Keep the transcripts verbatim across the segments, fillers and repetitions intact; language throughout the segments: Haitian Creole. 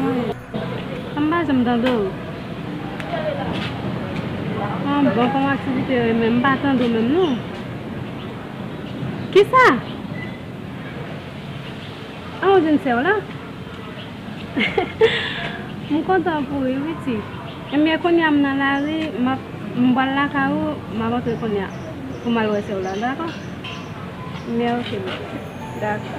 M pa janm tande w. Ah, bon, kòman aktivite yo ye menm? M pa tande w menm, non. Kisa? Ah, ou jwenn sè w la? M kontan pou ou, wi, piti. Ebyen, kounye a m nan lari, m ap, m pral lakay ou, m ap antre kounye a pou m al wè sè w la, dakò? Ebyen, oke, piti. Dakò.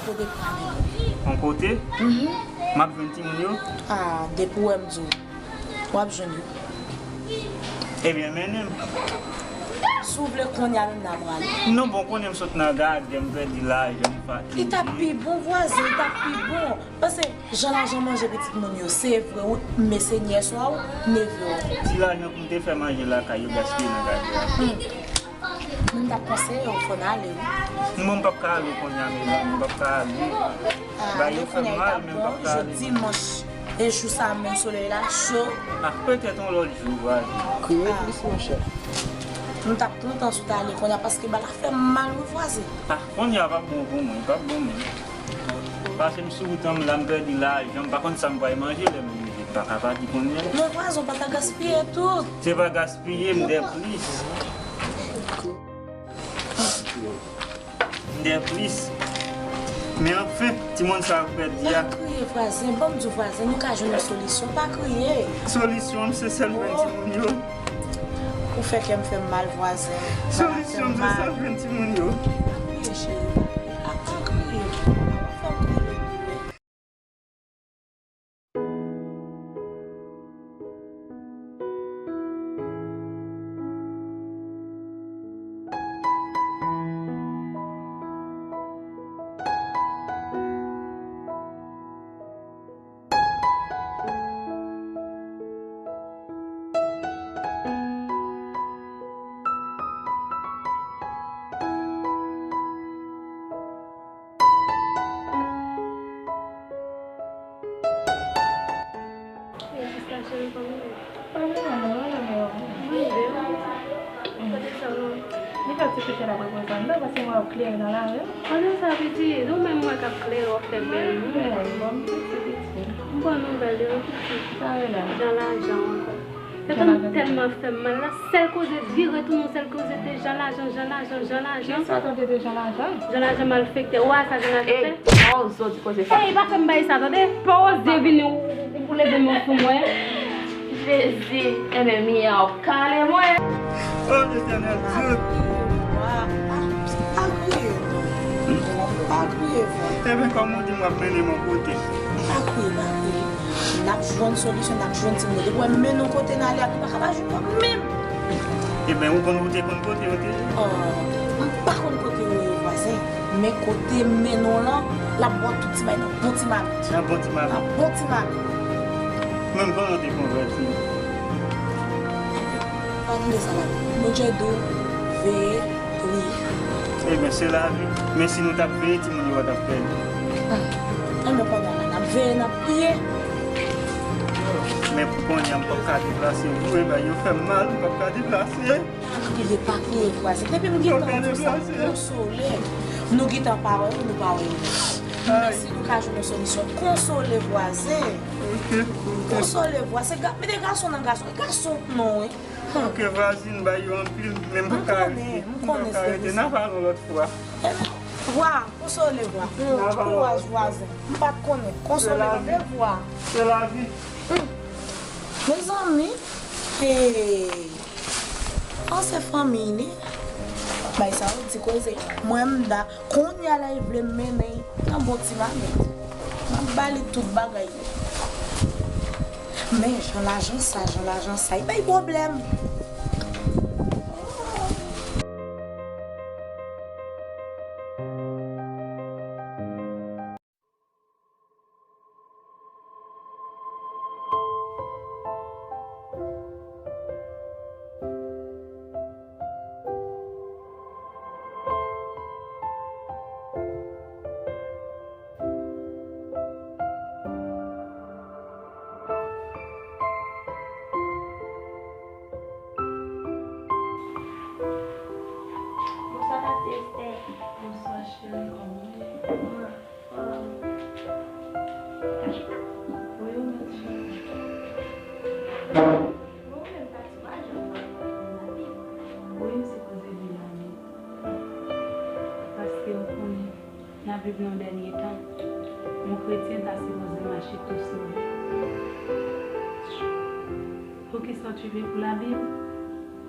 Yon kote? Mhm. M ap jwenn timoun yo? Ah, depi w wè m di w, w ap jwenn yo. Ebyen, mennen m. Si w vle kounye a menm n a prale. Non, bon, konnen m sot nan gade, m pèdi lajan, m fatige. Li t ap pi bon, vwazen, li t ap pi bon. Paske jan lajan manje pitit moun yo, se vre, wi, men se nyès w a w, neve w. Ti lajan pou m te fè manje lakay yo gaspiye nan gade a. Hmm. M t ap konseye w fò n ale, wi. Mwen, m p ap ka ale kounye a, mezanmi, m p ap ka ale. Ah, bagay yo fè m mal, men m p ap ka ale. Jodi dimanch, e jou sa a menm, solèy la cho. Ah, petèt yon lòt jou, vwazen. Kriye plis, monchè. M t ap kontan si w t ale kounye a, paske bagay la fè m mal, wi, vwazen. Ah, kounye a p ap bon pou mwen, p ap bon menm. Pase m sou wout an, m la, m pèdi lajan, m pa konn sa m pral manje lè m rive. Pa ka pati kounye a. Men vwazen, w pa ta gaspiye tout. Se pa gaspiye, m dèplis. M dèplis. Men anfen, timoun sa yo pèdi a. Pa kriye, vwazen. Ban m di w, vwazen, nou ka jwenn yon solisyon. Pa kriye. Solisyon m se sèl jwenn timoun yo. Ou fè kè m fè m mal, vwazen. Solisyon m se sèl jwenn timoun yo. Pa kriye, cheri, pa kriye. A, pa kriye. Fè m kriye. Li fè ti kouche la pou poze anndan, paske mwen ap klere nan lari. Kote sa, piti? Nou menm mwen k ap klere, w ap fè bèl moun. Bèl, bon, piti, piti. M pran nouvèl yo, piti. Sa yo la. Jan lajan ankò. Tèt an tèlman fè m mal la. Sèl koze vire tounen, sèl koze te jan lajan, jan lajan, jan lajan. Kisa tande de jan lajan? Jan lajan malfektè. Ou wè sa jan lajan fè? Ey, pa oze di koze sa. Ey, pa fè m bay sa, tande? Pa oze vini ou, ou leve men sou mwen. Jezi, enben, mi a w kale mwen. O Letènèl Dye. Pa kriye, non. Pa kriye, non. Enben, kòm ou di m w ap mennen m yon kote. Pa kriye, pa kriye. N ap jwenn solisyon, n ap jwenn timoun yo. Depi w wè m mennen w kote n ale a, nou pa ka pa jwenn yo menm. Ebyen, ou konn, ou te konn kote yo te ye? O, m pa konn kote yo ye, vwazen. Men kote m mennen w lan, l ap ba w tout ti bagay nan bon ti mamit. Nan bon ti mamit. Nan bon ti mamit. Menm konnen w te konvèti. Pa tande sa la. Bondye di w, veye, priye. Ebyen, se lavi. Men si nou t ap veye, timoun yo pa t ap pèdi. Hmm. Enben, pandan la, n ap veye, n ap priye. Men pou kounye a, m p ap ka deplase. Vre, bagay yo fè m mal, m p ap ka deplase. Pa kriye, pa kriye, vwazen. Depi m gentan di w sa, konsole. Nou gentan pa wè ou, nou pa wè ou. Men si nou ka jwenn yon solisyon, konsole vwazen. Konsole vwazen. Ga-, mete gason nan gason. Gason non, wi. Ok, vwazin, bay yo anpil, men m pa ka rete. M pa ka rete. N a pale yon lòt fwa. Vwa, konsole vwa. Kouraj vwazen. M pa t konnen. Konsole tande vwa. Se lavi. Mezanmi. Hey. An se fanmi li. Bay sa ou di koze. Mwen m da kounye a la li vle m mennen nan bon ti mamit. M ap ba li tout bagay li. Men jan lajan sa, jan lajan sa, li bay pwoblèm. Bon, ou menm, Tati, ou pa janm pa konn Labib. Wi, m sipoze li Labib. Paske ou konnen, n ap viv nan dènye tan. Yon kretyen ta sipoze mache tou sove. Poukisa w tchwive pou Labib?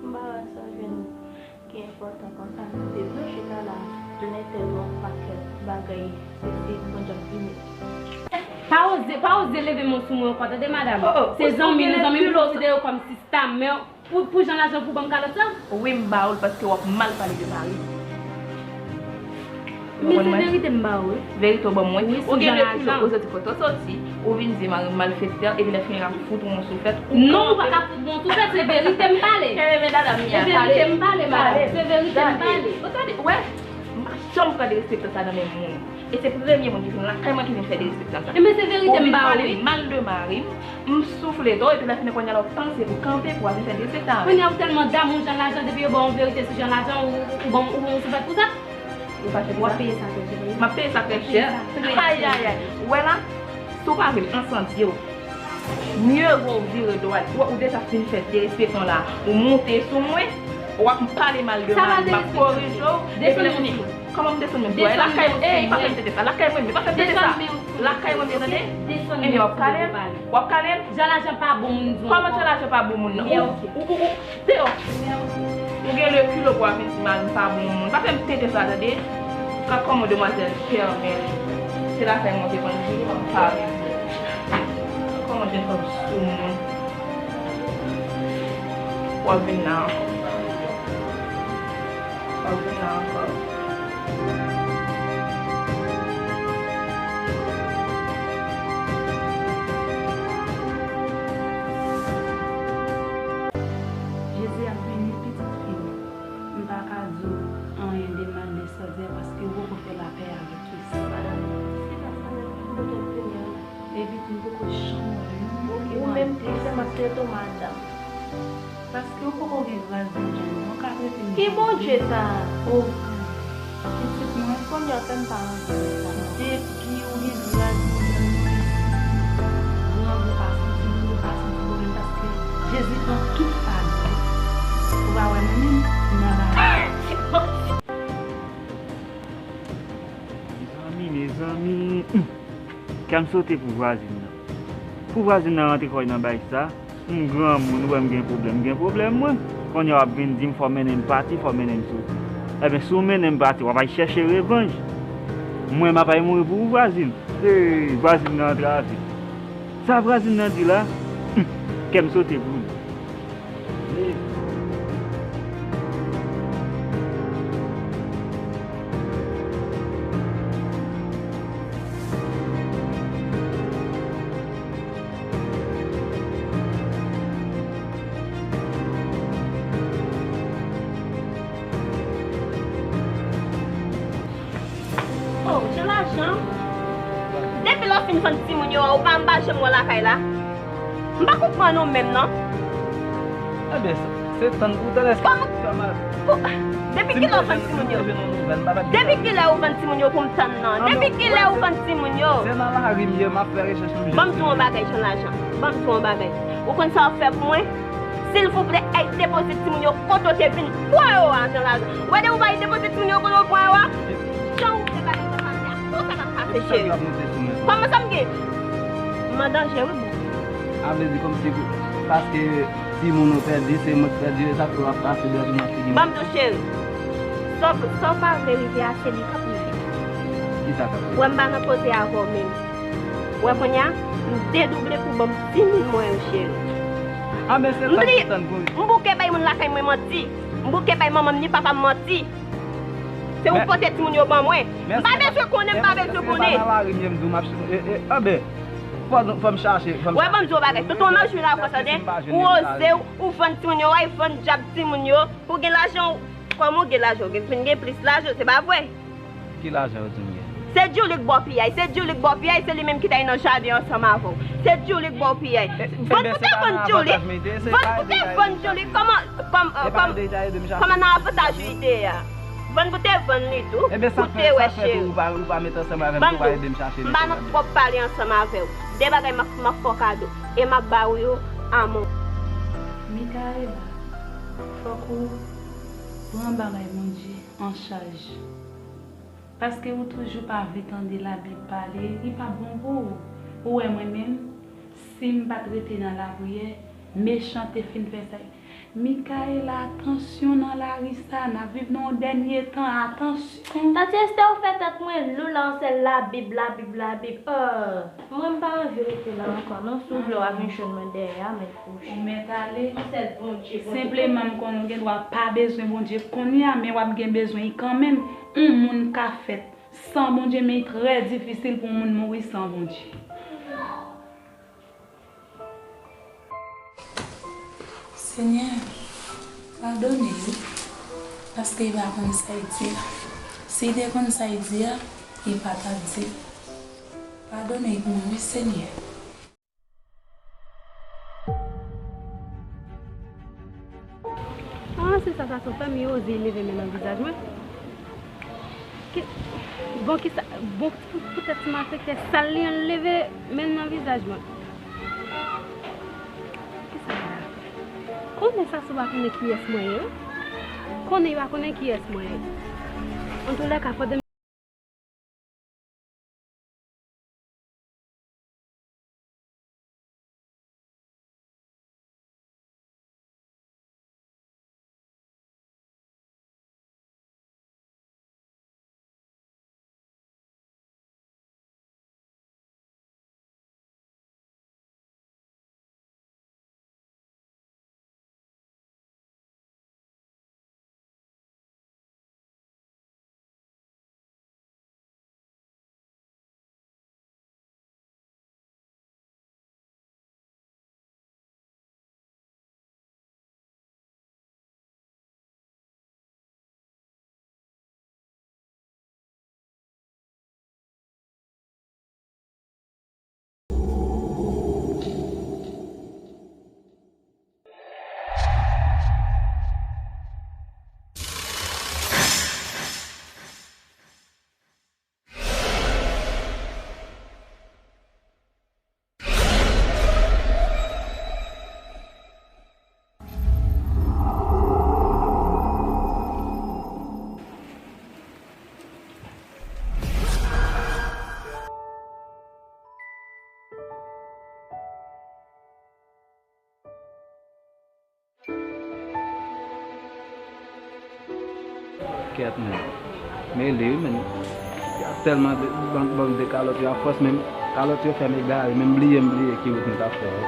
M pa wè sa w jwenn ki enpòtan konsa. Depi w chita la, tounen tèt ou yon pakèt bagay, sesi, bon, jan vini. Pa oze, pa oze leve men w sou mwen ankò, tande, madanm. Oh, oh, se zanmi nou, zanmi m konsidere w kòm sista m, men pou, pou jan lajan pou ban m kalòt la? Wi, m ba ou l paske w ap mal pale de mari m. Men se verite m ba ou, wi. Verite w ban mwen. Wi, ou gen de kilo, ou soti kote w soti, ou vin di mari m malfektè, epi lè fini l ap fout ou yon souflèt. Non, ou pa ka fout mwen yon souflèt, se verite m pale. Se verite m pale, madanm. Se verite m pale. Ou tande, wè, m pa janm pran derespektan sa nan men moun. E se premye moun ki vin lakay mwen ki vin fè derespektan sa. Ebyen, se verite m ba ou, wi. Ou vin pale mal de mari m, m souflete w, epi lè fini kounye a la w panse pou kanpe pou w al vin fè derespektan avè m. Kounye a ou tèlman damou jan lajan, depi yo ba w yon verite sou jan lajan, ou, ou, ou ban m, ou ban m yon souflèt pou sa? Ou pa fè sa? W ap peye sa trè chè. M ap peye sa trè chè. Ayayay. Ou wè la, si w pa vle m ansandye w. Mye vo w vire do a. Ou, ou deja fin fè derespektan la. Ou monte sou mwen. W ap pale mal de mari m, m ap korije w. Epi lè fini, kòman m desann menm sou mwen? Lakay mwen, ey, pa fè m tete sa. Lakay mwen, pa fè m tete sa. Lakay mwen, tande. Ebyen, w ap kale m? W ap kale m? Jan lajan pa bon, moun di w ankò. Kòman jan lajan pa bon moun nan? Ou, ou, ou, ou, Deyò. Ou gen le kilo pou w ap vin di mari m pa bon moun. Pa fè m tete sa, tande. Gad kòman demwazèl fèmen. Se lakay mwen te konn vini, mwen pa vin. Gad kòman jèn fanm soumoun. W ap vin la ankò. W ap vin la ankò. Jezi ap beni pitit fi m. M pa ka di w anyen de mal de Sandra paske ou poko fè lapè avèk li. Madanm, se pa sa menm ki pou mwen fè l la. Epi m poko janm wè l, non. Ou menm, se m ap trete w madanm. Paske ou poko gen gras Bondye, non, ou ka trete m. Ki Bondye sa? O, pitit mwen. Kounye a, fè m pa rann sa. Depi ou gen gras Bondye, non, grangou pa santi, grangou pa santi pwoblèm, paske Jezi pran tout pa nou. Ou pa wè mwen menm, m nan la. Mezanmi, mezanmi. Kè m sote pou vwazin nan. Pou vwazin nan rantre kò l nan bay sa, m granmoun, ou wè m gen pwoblèm, m gen pwoblèm mwen. Kounye a w ap vin di m fò w mennen m pati, fò w mennen m soti. Ebyen, si w mennen m pati, w ap al chèche revanj. Mwen, m ap al mouri pou ou, vwazin. Hey, vwazin nan antrave. Sa vwazin nan di la, hmm, kè m sote pou li. Oh, jan lajan. Depi lè w fin vann timoun yo a, ou pa anba janm wè lakay la. M pa konprann ou menm, non. Ebyen, se, se tann pou tann, èske... Kòman? Depi kilè w vann timoun yo? Depi kilè ou vann timoun yo pou m tann, non? Depi kilè ou vann timoun yo? Se nan lari m ye, m ap fè rechèch m. Ban m di w yon bagay, jan lajan. Ban m di w yon bagay. Ou konn sa w ap fè pou mwen? Silvouplè, al depoze timoun yo kote w te vin pran yo a, jan lajan. Ou wè, depi w pa al depoze timoun yo kote w pran yo a, jan ou te pale konsa, se akoz sa k ap pase, cheri. Kòman sa m gen? M an danje, wi, boo. A vle di kòmsi paske timoun ou pèdi, se mwen k pèdi yo, sa fè w ap pase dwèt ou nan figi m. Ban m di w, cheri. Sa w, sa w pa vle rive a, se li k ap rive. Kisa k ap rive? Wè, m pa nan koze avè w menm. Wè kounye a, m dedouble pou ban m timoun mwen yo, cheri. A, men se tann pou tann pou... M bouke bay moun lakay mwen manti. M bouke bay manman m ni papa m manti. Se ou pote timoun yo ban mwen. M pa bezwen konnen, m pa bezwen konnen. Mwen se pa nan lari m ye, m di w m ap... E, e, anben, fò nou, fò m chache, fò m chache. Wè, ban m di w yon bagay. Tonton Maj vin avè w, tande. Ou oze, ou vann timoun yo, w al vann dyab timoun yo. Pou w gen lajan, ou, kòman w gen lajan? Ou gen, vin gen plis lajan, se pa vre? Ki lajan yo di m gen? Se Djoulik ba w piyay, se Djoulik ba w piyay, se li menm ki t al nan jaden ansanm avè w. Se Djoulik ba w piyay. Vann pou te vann Djoulik. Vann pou te vann Djoulik. Kòman, kòm, kòm, kòman nan avantaj ou te a? Vann pou te vann li tou, pou te wè cheri. Ban m di w, m pa nan twòp pale ansanm avè w. De bagay m ap, m ap fè w kado. E m ap ba ou yo a mwen. Michaela, fòk ou pran bagay Bondye an chaj. Paske ou toujou pa vle tande Labib pale, li pa bon pou ou. Ou wè mwen menm, si m pa t rete nan lapriyè, mechan te fin fè sa. Michaela, atansyon nan lari sa, n ap viv nan yon dènye tan, atansyon. Tanti Esther, ou fè tèt mwen lou la, yon sèl Labib, Labib, Labib. Oh, mwen m pa anvi rete la ankò non, si w vle w a vin jwenn mwen dèyè a, men Ou mèt ale. Senpleman, m konnen w gen dwa pa bezwen Bondye kounye a, men w ap gen bezwen li kanmenm. Yon moun ka fèt san Bondye, men li trè difisil pou yon moun mouri san Bondye. Senyè, padone l, paske li pa konn sa l di a. Si li te konn sa l di a, li pa t ap di l. Padone l pou mwen, wi, Senyè. Ah, se sa gason fè, m oze leve men nan vizaj mwen. Ki, bon, ki sa, bon, pou, poutèt ti malfektè sal li an leve men nan vizaj mwen. Ki sa l la fè? Konnen sa sou pa konnen kiyès mwen ye, wi. Konnen yo pa konnen kiyès mwen ye. Antoulèka, fò de Kèt men. Mele wi men. Y ap tèlman de, ban, ban de kalòt yo, afòs menm kalòt yo fè m egare, menm bliye m bliye ki wout m t ap fè yo.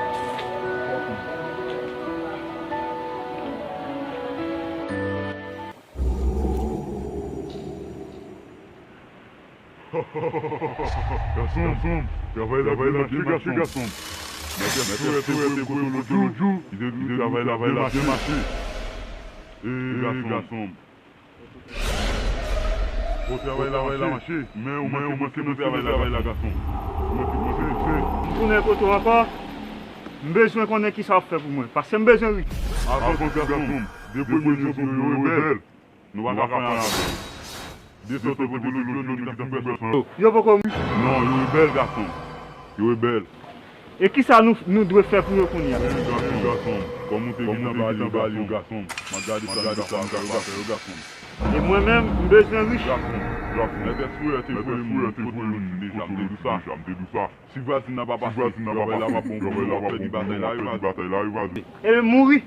Gason, travay la byen mache, gason. Mèt Esther te voye m kote w lòt jou, li te di w travay la byen mache. E, gason. Bon, travay la mache, men ou manke montre m travay la, gason. Ou manke montre m. M tounen kote w ankò. M bezwen konnen kisa w ap fè pou mwen, paske m bezwen ri. Avan tout, gason, de premye jou yo, yo rebèl. Nou pa ka pran avè yo. De sòt yo te voye lòt jou, nou te fè sòt. Yo poko mouri? Non, yo rebèl, gason. Yo rebèl. E kisa nou, nou dwe fè pou yo kounye a? Gason, kòm ou te gentan ba li yo, gason, m ap gade sa nou ka fè yo, gason. E mwen menm, m bezwen ri. Gason, gason. Mèt Esther te voye moun kote w lòt jou deja, m te di w sa. Si vwazin nan pa pase, travay la pa bon pou yo, w ap pèdi batay la, wi, vwazin. E mouri?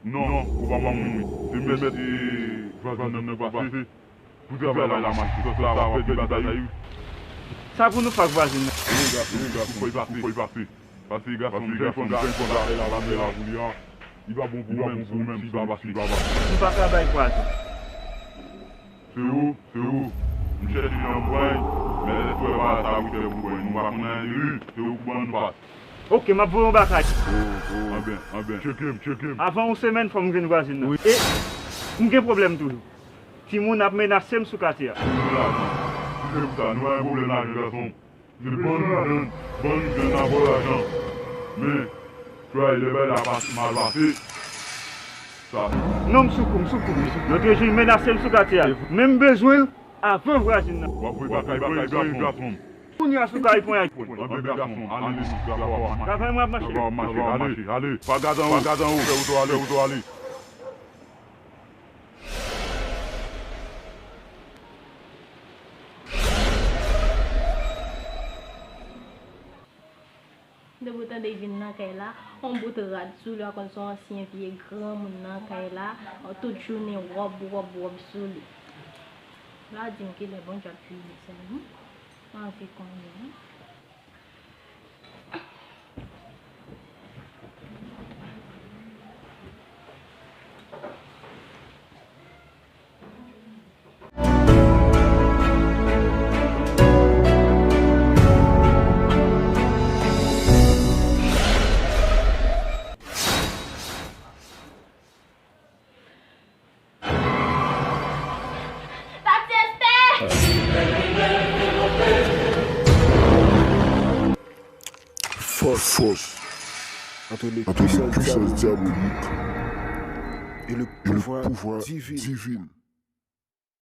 Non, ou pa pa mouri. Se mèt, e, vwazin nan pase. Pou travay la mache, sòt la, w ap pèdi batay, wi. Sa pou nou fè ak vwazin nan? Wi, gason, wi, gason, fò l pase. Paske, gason, m fè konn bagay la, bagay la pou li a. Li pa bon pou ou menm, si w pa pase. Nou pa ka bay pwazon. Se ou, se ou. M chèche nan pway, men lè twè pa sa wi fè pou pway. Nou pa konn anyen de li, se ou k ban nou pas. Oke, m ap voye yon bagay. Oh, oh. Anben, anben. Tcheke m, tcheke m. Avan yon semèn, fò m jwenn vwazin nan. Wi. E m gen pwoblèm toujou. Timoun ap menase m sou katye a. Timoun lajan. Si se pou sa, nou pa gen pwoblèm lajan, gason m. Se ban nou jwenn, ban nou jwenn, n a ba w lajan. Men, tray, lè bagay la pa mal pase, sa. Non, m sou kou, m sou kou. Yo te jwenn menase m sou katye a. Men m bezwen l avan vwazin nan. W ap voye bagay, voye, gason m. Kounye a sou kay pran iPhone. Anben gason, ale, ale, ale, ale, ale, ale. Pa gade anwo, pa gade anwo, fè wout ou ale, wout ou ale. Depi w tande vin nan kay la, yon bout rad sou li, w a konn se yon ansyen vye granmoun nan kay la, tout jounen wòb, wòb, wòb sou li. La di m kilè Bondye ap vini, mezanmi. M anvi konnen. Force entre les puissances diaboliques et le pouvoir divin.